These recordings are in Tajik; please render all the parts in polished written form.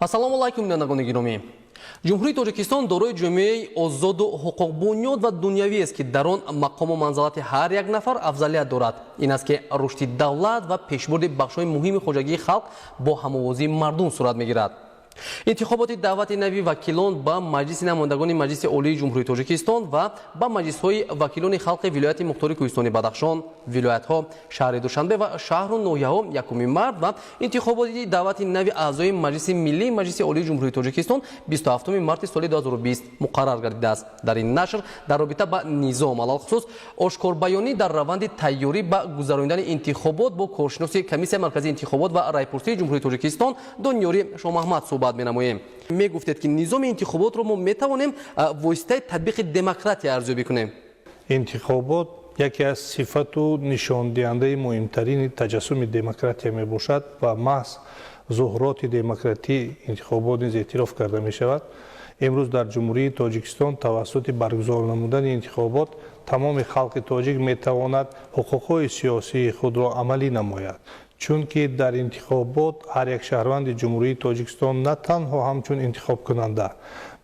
Ассалому алайкум, бинандагони гиромӣ. Ҷумҳурии Тоҷикистон дорои ҷомеаи озоду ҳуқуқбунёд ва дунявиест, ки дар он мақому манзалати ҳар як нафар афзалият дорад. Ин аст, ки рушди давлат ва пешбурди бахшҳои муҳими хоҷагии халқ бо ҳамовозии мардум сурат мегирад. Интихоботи даъвати нави вакилон ба Маҷлиси намояндагони Маҷлиси Олии Ҷумҳурии Тоҷикистон ва ба маҷлисҳои вакилони халқи вилояти мухтори Кӯҳистони Бадахшон, вилоятҳо, шаҳри Душанбе ва шаҳру ноҳияҳо 1 март ва интихоботи даъвати нави аъзои Маҷлиси Миллии Маҷлиси Олии Ҷумҳурии Тоҷикистон 27 марти соли 2020 муқаррар гардидааст. Дар ин нашр дар робита ба низом, алалхусус ошкорбаёнӣ дар раванди тайёрӣ ба гузаронидани интихобот, бо коршиноси Комиссияи марказии интихобот ва райпурсии Ҷумҳурии Тоҷикистон Дониёри Шомаҳмад суҳбат менамоем. Мегуфтед, ки низоми интихоботро мо метавонем воситаи татбиқи демократия арзёбӣ кунем. Интихобот яке аз сифату нишондиҳандаи муҳимтарини таҷассуми демократия мебошад ва маҳз зуҳуроти демократӣ интихобот низ эътироф карда мешавад. Имрӯз дар Ҷумҳурии Тоҷикистон тавассути баргузор намудани интихобот тамоми халқи тоҷик метавонад ҳуқуқҳои сиёсии худро амалӣ намояд, чунки дар интихобот ҳар як шаҳрванди Ҷумҳурии Тоҷикистон на танҳо ҳамчун интихобкунанда,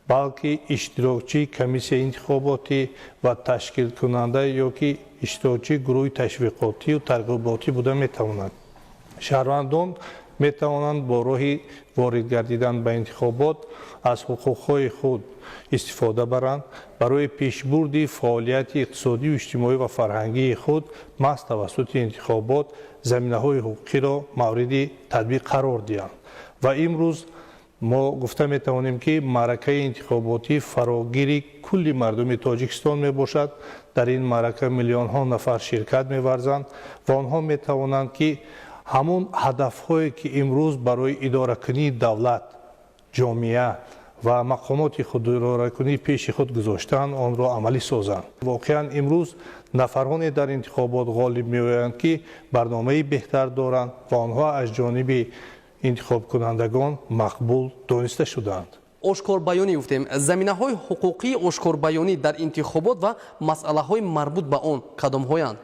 балки иштирокчии комиссияи интихоботӣ ва ташкилкунанда ё ки иштирокчии гурӯҳи ташвиқотию тарғиботӣ буда метавонад. Шаҳрвандон метавонанд бо роҳи ворид гардидан ба интихобот аз ҳуқуқҳои худ истифода баранд, барои пешбурди фаъолияти иқтисодию иҷтимоӣ ва фарҳангии худ маҳз тавассути интихобот заминаҳои ҳуқуқиро мавриди татбиқ қарор диҳанд. Ва имрӯз мо гуфта метавонем, ки маъракаи интихоботӣ фарогири кулли мардуми Тоҷикистон мебошад. Дар ин маърака миллионҳо нафар ширкат меварзанд ва онҳо метавонанд, ки ҳамун ҳадафҳое, ки имрӯз барои идоракунии давлат, ҷомеа ва мақомоти худидоракунӣ пеши худ гузоштаанд, онро амалӣ созанд. Воқеан, имрӯз нафароне дар интихобот ғолиб меоянд, ки барномаи беҳтар доранд ва онҳо аз ҷониби интихобкунандагон мақбул дониста шудаанд. Ошкорбаёнӣ гуфтем. Заминаҳои ҳуқуқии ошкорбаёнӣ дар интихобот ва масъалаҳои марбут ба он кадомҳоянд?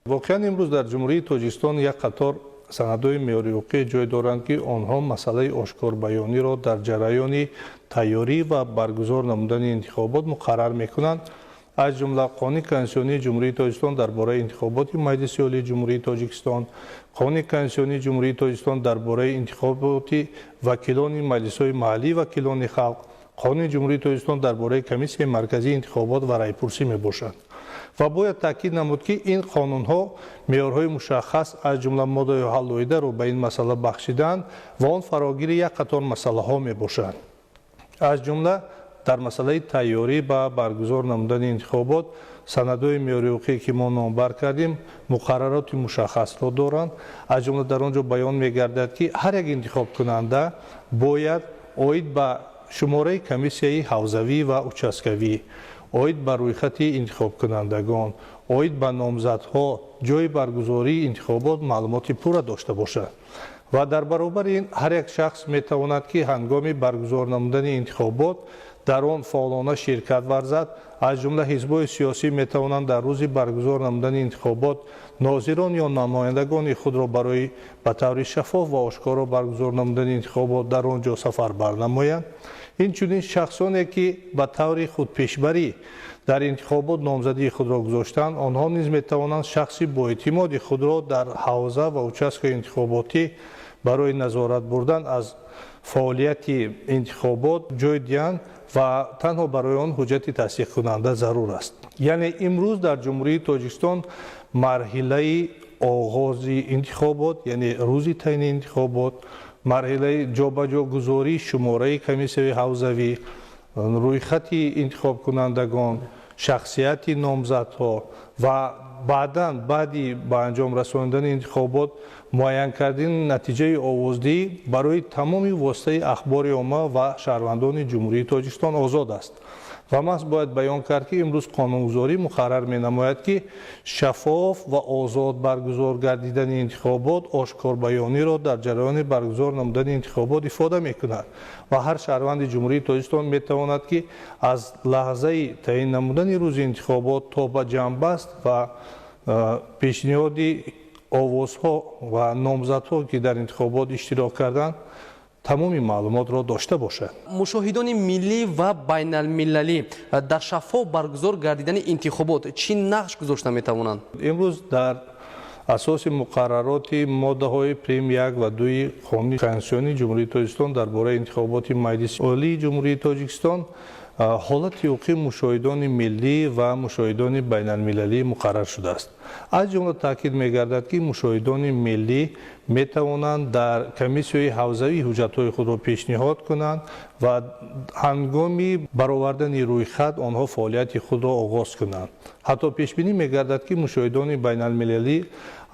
Воқеан, имрӯз дар Ҷумҳурии Тоҷикистон як қатор санадҳои меъёрии ҳуқуқӣ ҷой доранд, ки онҳо масъалаи ошкорбаёниро дар ҷараёни тайёрӣ ва баргузор намудани интихобот муқаррар мекунанд. Аз ҷумла Қонуни конститутсионии Ҷумҳурии Тоҷикистон дар бораи интихоботи Маҷлиси Олии Ҷумҳурии Тоҷикистон, Қонуни конститутсионии Ҷумҳурии Тоҷикистон дар бораи интихоботи вакилони маҷлисҳои маҳаллии вакилони халқ, Қонуни Ҷумҳурии Тоҷикистон дар бораи Комиссияи марказии интихобот ва райпурсӣ мебошад. Ва бояд таъкид намуд, ки ин қонунҳо меъёрҳои мушаххас, аз ҷумла моддаҳои алоҳидаро ба ин масъала бахшидаанд ва он фарогири як қатор масъалаҳо мебошад. Аз ҷумла дар масъалаи тайёрӣ ба баргузор намудани интихобот санадҳои меъёрии ҳуқуқие, ки мо номбар кардем, муқаррароти мушаххасро доранд. Аз ҷумла дар он ҷо баён мегардад, ки ҳар як интихобкунанда бояд оид ба шумораи комиссияи ҳавзавӣ ва участкавӣ, оид ба рӯйхати интихобкунандагон, оид ба номзадҳо, ҷойи баргузории интихобот маълумоти пурра дошта бошад. Ва дар баробари ин ҳар як шахс метавонад, ки ҳангоми баргузор намудани интихобот дар он фаъолона ширкат варзад. Аз ҷумла ҳизбҳои сиёсӣ метавонанд дар рӯзи баргузор намудани интихобот нозирон ё намояндагони худро барои ба таври шаффоф ва ошкоро баргузор намудани интихобот дар он ҷо сафарбар намоянд. Инчунин шахсоне, ки ба таври худпешбарӣ дар интихобот номзадии худро гузоштанд, онҳо низ метавонанд шахси боэътимоди худро дар ҳавза ва участкаи интихоботӣ барои назорат бурдан аз фаъолияти интихобот ҷой диҳанд ва танҳо барои он ҳуҷҷати тасдиқкунанда зарур аст. Яъне имрӯз дар Ҷумҳурии Тоҷикистон марҳилаи оғози интихобот, яъне рӯзи таъйини интихобот, марҳилаи ҷобаҷогузории шумораи комиссияи ҳавзавӣ, рӯйхати интихобкунандагон, шахсияти номзадҳо ва баъдан баъди ба анҷом расонидани интихобот муайян кардани натиҷаи овоздиҳӣ барои тамоми воситаи ахбори омма ва шаҳрвандони Ҷумҳурии Тоҷикистон озод аст. Ва маҳз бояд баён кард, ки имрӯз қонунгузорӣ муқаррар менамояд, ки шаффоф ва озод баргузор гардидани интихобот ошкорбаёниро дар ҷараёни баргузор намудани интихобот ифода мекунад ва ҳар шаҳрванди Ҷумҳурии Тоҷикистон метавонад, ки аз лаҳзаи таъин намудани рӯзи интихобот то ба ҷамъбаст ва пешниҳоди овозҳо ва номзадҳо, ки дар интихобот иштирок карданд. Тамоми маълумотро дошта бошад. Мушоҳидони миллӣ ва байналмилалӣ дар шаффоф баргузор гардидани интихобот чӣ нақш гузошта метавонанд? Имрӯз дар асоси муқаррароти моддаҳои прим 1 ва 2 Қонуни Конститутсионии Ҷумҳурии Тоҷикистон дар бораи интихоботи Маҷлиси Олии Ҷумҳурии Тоҷикистон ҳолати ҳуқуқии мушоҳидони миллӣ ва мушоҳидони байналмилалӣ муқаррар шудааст. Аз ҷумла таъкид мегардад, ки мушоҳидони миллӣ метавонанд дар комиссияи ҳавзавӣ ҳуҷҷатҳои худро пешниҳод кунанд ва ҳангоми баровардани рӯйхат онҳо фаъолияти худро оғоз кунанд. Ҳатто пешбинӣ мегардад, ки мушоҳидони байналмилалӣ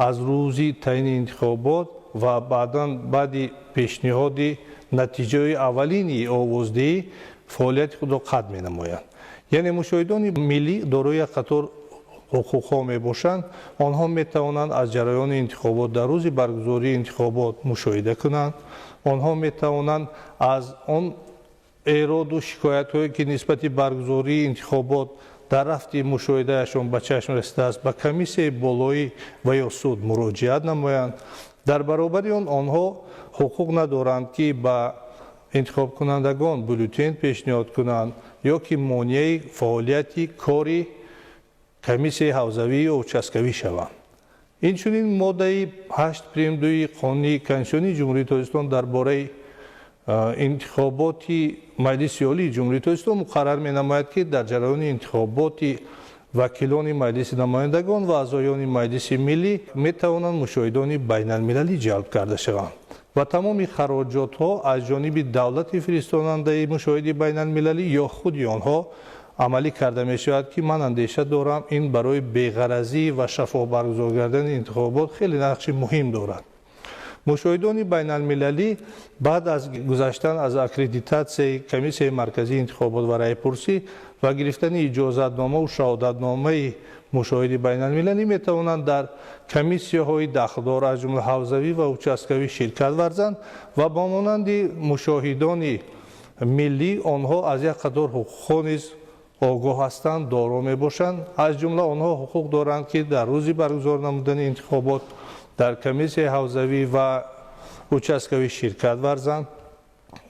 аз рӯзи таъини интихобот ва баъдан баъди пешниҳоди натиҷаи аввалини овоздиҳӣ фаъолияти худро қатъ менамоянд. Яъне мушоҳидони миллӣ дорои як қатор ҳуқуқҳо мебошанд. Онҳо метавонанд аз ҷараёни интихобот дар рӯзи баргузории интихобот мушоҳида кунанд. Онҳо метавонанд аз он эроду шикоятҳое, ки нисбати баргузории интихобот дар рафти мушоҳидаашон ба чашм расидааст, ба комиссияи болоӣ ва ё суд муроҷиат намоянд. Дар баробари он онҳо ҳуқуқ надоранд, ки ба интихобкунандагон бюллетен пешниҳод кунанд ё ки монеаи фаъолияти кори комиссияи ҳавзавӣ ё участкавӣ шаванд. Инчунин моддаи 8 прим 2 Қонуни Конститутсионии Ҷумҳурии Тоҷикистон дар бораи интихоботи Маҷлиси Олии Ҷумҳурии Тоҷикистон муқаррар менамояд, ки дар ҷараёни интихоботи вакилони Маҷлиси Намояндагон ва аъзоёни Маҷлиси Миллӣ метавонанд мушоҳидони байналмилалӣ ҷалб карда шаванд ва тамоми хароҷотҳо аз ҷониби давлати фиристонандаи мушоҳиди байналмилалӣ ё худи онҳо амалӣ карда мешавад, ки ман андеша дорам, ин барои беғаразӣ ва шаффоф баргузор кардани интихобот хеле нақши муҳим дорад. Мушоҳидони байналмилалӣ баъд аз гузаштан аз аккредитатсияи Комиссияи марказии интихобот ва раъйпурсӣ ва гирифтани иҷозатномаву шаҳодатномаи мушоҳиди байналмилалӣ метавонанд дар комиссияҳои дахлдор, аз ҷумла ҳавзавӣ ва участкавӣ, ширкат варзанд ва ба монанди мушоҳидони миллӣ онҳо аз як қатор ҳуқуқҳо низ огоҳ ҳастанд, доро мебошанд. Аз ҷумла онҳо ҳуқуқ доранд, ки дар рӯзи баргузор намудани интихобот дар комиссияи ҳавзавӣ ва участкавӣ ширкат варзанд.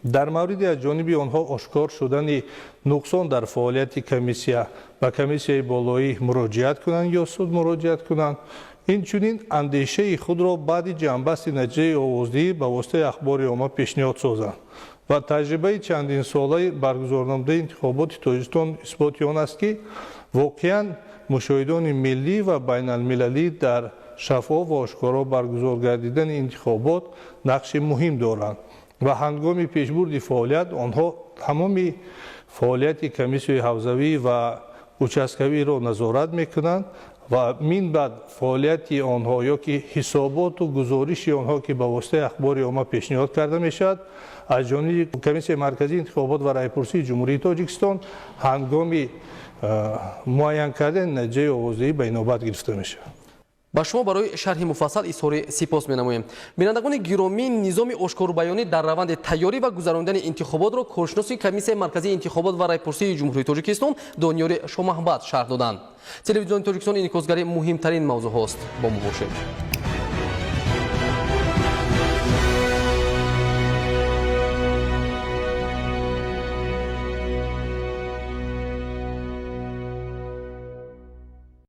Дар мавриди аз ҷониби онҳо ошкор шудани нуқсон дар фаъолияти комиссия ба комиссияи болоӣ муроҷиат кунанд ё суд муроҷиат кунанд. Инчунин андешаи худро баъди ҷамъбасти натиҷаи овоздиҳӣ ба воситаи ахбори омма пешниҳод созанд. Ва таҷрибаи чандинсолаи баргузорнамудаи интихоботи Тоҷикистон исботи он аст, ки воқеан мушоҳидони миллӣ ва байналмилалӣ дар шаффоф ва ошкоро баргузор гардидани интихобот нақши муҳим доранд ва ҳангоми пешбурди фаъолият онҳо тамоми фаъолияти комиссияи ҳавзавӣ ва участкавиро назорат мекунанд ва мин баъд фаъолияти онҳо ё ки ҳисоботу гузориши онҳо, ки ба воситаи ахбори омма пешниҳод карда мешавад, аз ҷониби Комиссияи марказии интихобот ва раъйпурсии Ҷумҳурии Тоҷикистон ҳангоми муайян кардани натиҷаи овоздиҳӣ ба инобат гирифта мешавад. Ба шумо барои шарҳи муфассал изҳори сипос менамоем. Бинандагони гиромӣ, низоми ошкорбаёнӣ дар раванди тайёрӣ ва гузарондани интихоботро коршиноси Комиссияи марказии интихобот ва райпурсии Ҷумҳурии Тоҷикистон Дониёри Шомаҳмад шарҳ доданд. Телевизиони Тоҷикистон инъикосгари муҳимтарин мавзӯъҳост. Бо мо бошед.